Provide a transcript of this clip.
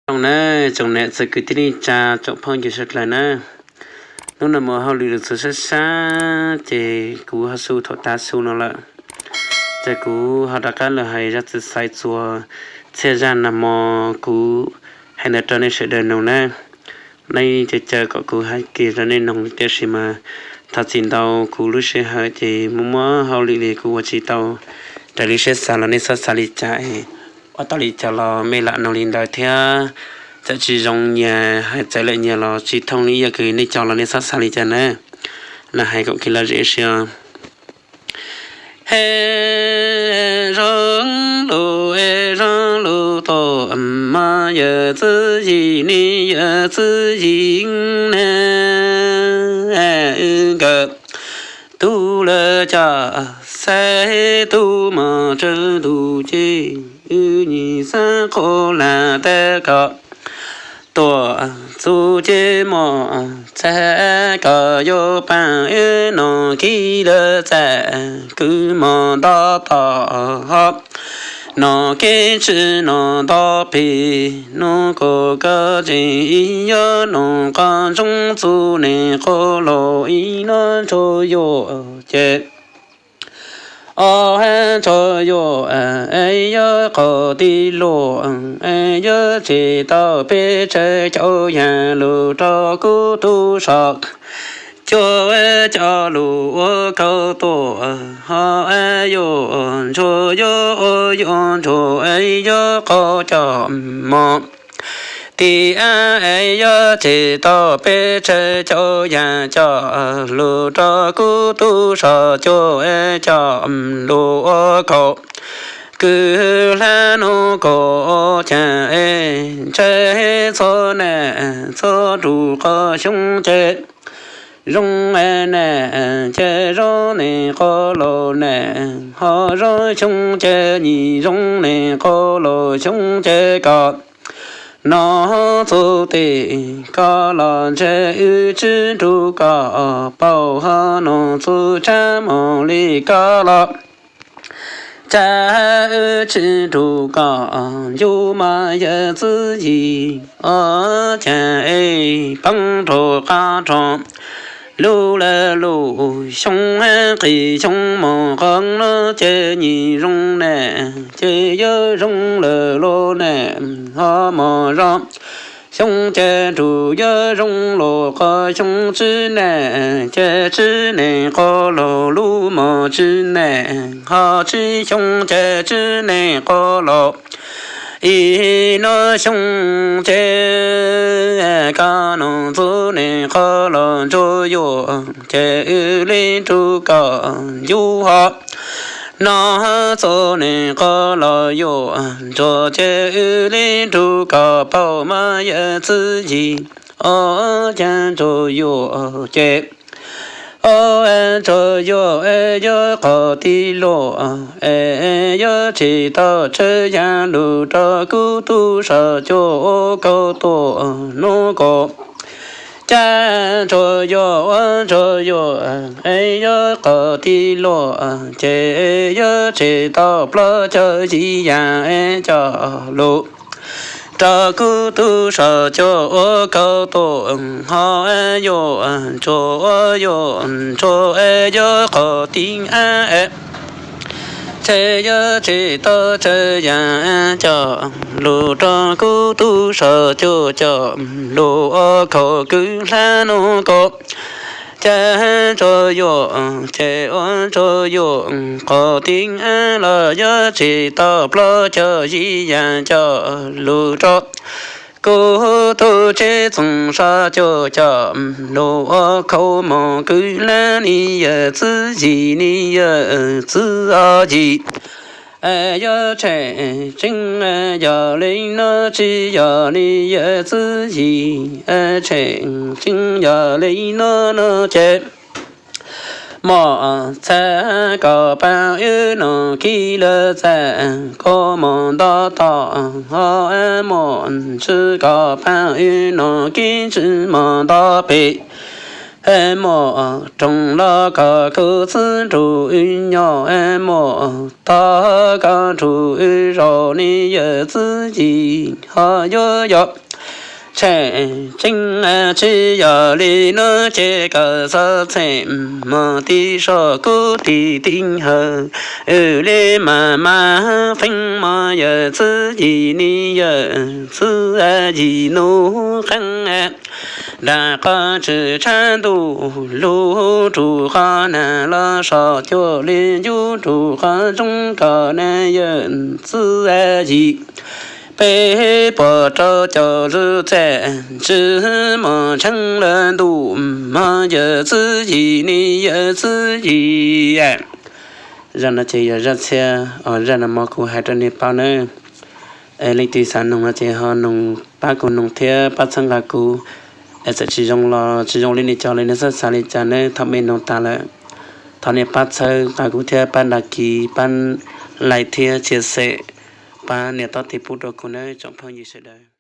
Zoo na, tsoom niam txiv kwv tij neej tsa tsoom phooj ywg sawv dlawg na, hnub no mus hauj lwm lug txug sab sab ces kuv ho xu thaum tav su no lawm, ces kuv ho rov qab lug hais zaj txwv xaiv txuas txhiaj zaj nag hmo kuv hais ntawd rau nej sawv daws noog na. Nej caw caw kom kuv hais kiag rau nej noog tiam sis mas thov txim ntau kuv lub sij hawm ces muaj muab hauj lwm li kuv ua tsis tau raws li siab xav los nej txhob xav li cas, ua tau li cas los mej lam noog li ntawd thiab. Txawm tsis zoo nyias hais txawv lawm nyias los tsis thooj li yog kws nej cog los nej txhob xav li cas na. Los hais kom kiag lom zem si os. He zoo lug, e zoo lug tus mas yawm txiv yig ne, yawm txiv yig ne, nkawd tug lawv coj xaiv tug mos tsawg tug ces wb nyim xab qhua lam tab kom tuam txug ces mos txhab kom yuav paab wb no kib lawv txam kwv mos nto tom ho no kev tsi no nto peg no kuv koj tseem ib yuav no qhov ntsoov txug ne qhov lug ib no ntsuag yuav ces o ntsuag yuav es yuav qhov tij luag es yuav tsis tau peb tsav cov yam lug rau kuv tug saum cuaj cov lug ua kaug tuam ho yuav ntsuag yuav ua yuav ntsuag es yuav qhov coj mos tim ab es yuav tsis tau peb tsav cov yam coj lug rau kuv tug saum cuaj coj lug ua kaug kwv hlab nub kaum caag es ntshai txhua nam txhua rug qhov xyoob ces zoo nam ces zoo ne qhov laus nam ho zoo xyoob ces nyim zoo ne qhov laus xyoob ces koj no txug tim koj los ntshe wb tsi rug koj paug ho no txug tshab moog li koj los cas wb tsi rug koj ncu mas yawm txiv yig o cas es paab rua qab rua lug lawm lug xyoob qis xyoob moog qhov no ces nyim zoo nam ces yuav zoo lawm lug nam ho mos zoo xyoob ces rug yuav zoo lug qhov xyoob tsi nam ces tsi nam qhov laug lug mos tsi nam ho tsi xyoob ces tsi nam qhov laug ib no xyoob ces koj no txug nam qhov laug ntsuag yuav ces wb le rug koj ncu ho no txug nam qhov laug yuav ntsuag ces wb le rug koj paug mas yawm txiv yig o cas ntsuag yuav ces o ntsuag yuav es yuav qhov tij luag es yuav tsis tau tsav yam lug rau kuv tug saum cuaj ua kaug tuam nub kaum cas ntsuag yuav ua ntsuag yuav es yuav qhov tij luag ces yuav tsis tau plaub caug yim yam es coj lug rau kuv tug saum cuaj ua kaug tuam ho yuav ntsuag ua yuav ntsuag es yuav qhov tij ab es ces yuav tsis tau tsav yam coj lug rau kuv tug saum cuaj coj lug ua kaug kwv hlab nub kaum cas ntsuag yuav ces ua ntsuag yuav qhov tij ab los yuav tsis tau plaub caug yim yam coj lug rau kuv tug tsev txoos saum cuaj coj lug ua kaug moog kwv hlab ni yawm txiv yig ni yawm txiv yig es yuav tsheej tseeb yog li no tsi yog li yawm txiv yig es tsheej tseeb yog li no no ces mos txhab kom paab wb no kib lawv txam koj mos nto tom ho mos tsi kom paab wb no kib tsi mos nto peg muaj rooj los kom kuv txwb nrug wb nyob, muaj tog kom nrug wb zaum, niam yawm txwv yim ho yuav yog tshee tseeb. Tsis yog li no ces koj xav txheem mog, tib so kuv tig tib hawm, wb li mas mas feeb mog, yawm txwv yim, niam yawm txwv yim nus qeeb. Nram qab tshwm tshaj ntuj lug, rub qhov nag los so cuag li ncuj, rub qhov zoov kom niam yawm txwv yim. Peb puas rau cov lub txaj ntswg mos tshee lawm ntuj mog, yawm txwv yim, niam yawm txwv yim. Zaj no ces yog zaj txhiab, zaj no mas kuv hais rau nej paub nawb. Leej twg xav noog no ces ho noog, pab kuv noog thiab pab txhawb nqa kuv. Txawm tsis zoo los tsis zoo li nej cov li nej xav xav li cas nawb, thaum nej noog tas lawm, thov nej pab txhawb nqa kuv thiab pab đăng ký, pab like thiab chia sẻ, pab nias tob tis pub rau kuv nawb tsoom phooj ywg sawv daws.